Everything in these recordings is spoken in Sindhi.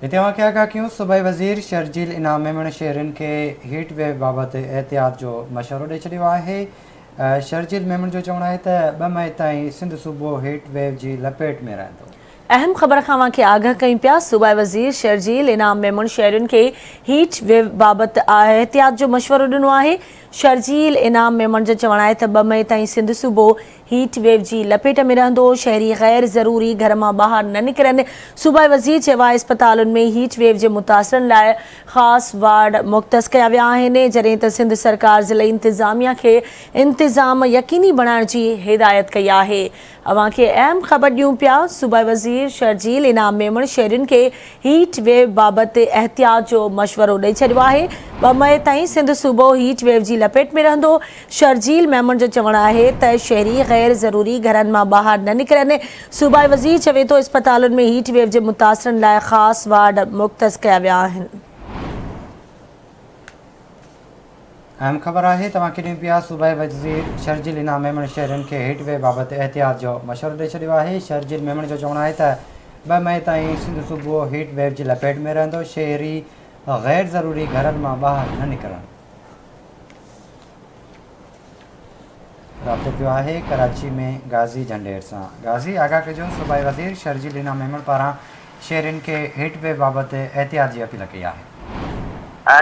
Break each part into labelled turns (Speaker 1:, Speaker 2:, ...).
Speaker 1: هتي اوهان کي آگاهه ڪيون صوبائي وزير شرجيل انعام ميمڻ شهرين کي هيٽ ويو بابت احتياط جو مشورو ڏئي ڇڏيو آهي. شرجيل ميمڻ جو چوڻ آهي ته ٻه مئي تائين سنڌ صوبو هيٽ ويو جي لپيٽ ۾ رهندو.
Speaker 2: اهم خبر کان اوهان کي آگاهه ڪيون پيا صوبائي وزير شرجيل انعام ميمڻ شهرين کي هيٽ ويو بابت احتياط جو مشورو ڏنو آهي. شرجيل انعام ميمڻ جو چوڻ آهي ته ٻه مئي تائين سنڌ صوبو هيٽ ويو جي لپيٽ ۾ رهندو، شهري غير ضروري گهر مان ٻاهر نه نڪرن، صوبائي وزير چيو آهي اسپتالن ۾ هيٽ ويو جي متاثرن لاء خاص وارڊ مختص ڪيا ويا آهن، جڏهن ته سنڌ سرڪار ضلعي انتظاميا کي انتظام يقيني بڻائڻ جي هدايت ڪئي آهي. اوهان کي اهم خبر ڏيون پيا، صوبائي وزير شرجيل انعام ميمڻ شهرين کي هيٽ ويو بابت احتياط جو مشورو ڏئي ڇڏيو آهي، ٻه مئي تائين سنڌ صوبو هيٽ ويو جي لپيٽ ۾ رهندو، شرجيل ميمڻ جو چوڻ آهي ته شهري غير ضروري گهرن مان ٻاهر نه نڪرن، صوبائي وزير چوي ٿو اسپتالن ۾ هيٽ ويو جي متاثرن لاء خاص وارڊ مختص ڪيا ويا آهن.
Speaker 1: اهم خبر آهي توهان کي ڏيون پيا صوبائي وزير شرجيل انعام ميمڻ شهرين کي هيٽ ويو بابت احتياط جو مشورو ڏئي ڇڏيو آهي، شرجيل ميمڻ جو چوڻ آهي ته ٻه مئي تائين سنڌ صوبو هيٽ ويو جي لپيٽ ۾ رهندو، شهري غير ضروري گهرن مان ٻاهر نه نڪرن. رابطو ڪيو آهي ڪراچي ۾ غازي جهنڊير سان غازي آگاهه ڪجو صوبائي وزير شرجيل انعام ميمڻ پاران شهرين کي هيٽ ويو بابت احتياط جي اپيل ڪئي آهي.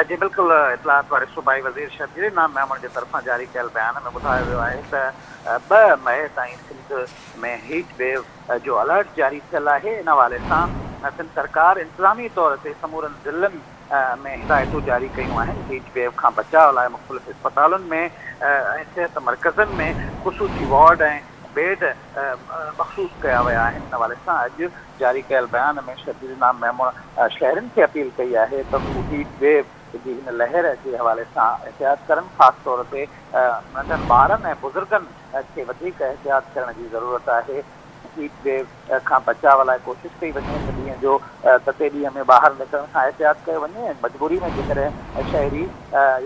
Speaker 3: جي بلڪل اطلاعات واري صوبائي وزير شرجيل انعام ميمڻ جي طرفان جاري ڪيل بيان ۾ ٻڌايو ويو آهي ته ٻه مئي تائين سنڌ ۾ هيٽ ويو جو الرٽ جاري ٿيل آهي ان حوالي سان سنڌ سرڪار انتظامي طور تي سمورن ضلعن ۾ هدايتون جاري ڪيون آهن، هيٽ ويو کان بچاء لاء مختلف اسپتالن ۾ ۽ صحت مرڪزن ۾ خصوصي وارڊ ۽ بيڊ مخصوص ڪيا ويا آهن، ان حوالي سان اڄ جاري ڪيل بيان ۾ شرجيل انعام ميمڻ شهرين کي اپيل ڪئي آهي ته هو هيٽ ويو جي هن لهر جي حوالي سان احتياط ڪرن، خاص طور تي ننڍن ٻارن ۽ بزرگن کي وڌيڪ احتياط ڪرڻ جي ضرورت آهي. هيٽ ويو کان بچاء لاء ڪوشش ڪئي وڃي ته ڏينهن جو تتي ڏينهن ۾ ٻاهر نڪرڻ کان احتياط ڪيو وڃي ۽ مجبوري ۾ جيڪڏهن شهري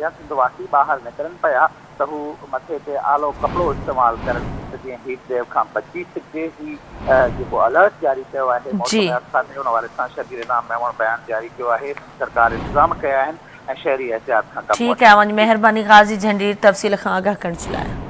Speaker 3: يا سنڌ واسي ٻاهر نڪرن پيا ته هو مٿي تي آلو ڪپڙو استعمال ڪرن ته جيئن هيٽ ويو کان بچي سگهجي. هي جيڪو الرٽ جاري ڪيو آهي موسميات کاتي ان حوالي سان شرجيل انعام ميمڻ بيان جاري ڪيو آهي سنڌ سرڪار انتظام ڪيا آهن ۽ شهري احتياط کان ڪم
Speaker 2: ٺيڪ
Speaker 3: وٺن.
Speaker 2: آهي اوهان جي مهرباني غازي جهنڊير تفصيل کان آگاهه ڪرڻ جي لاء.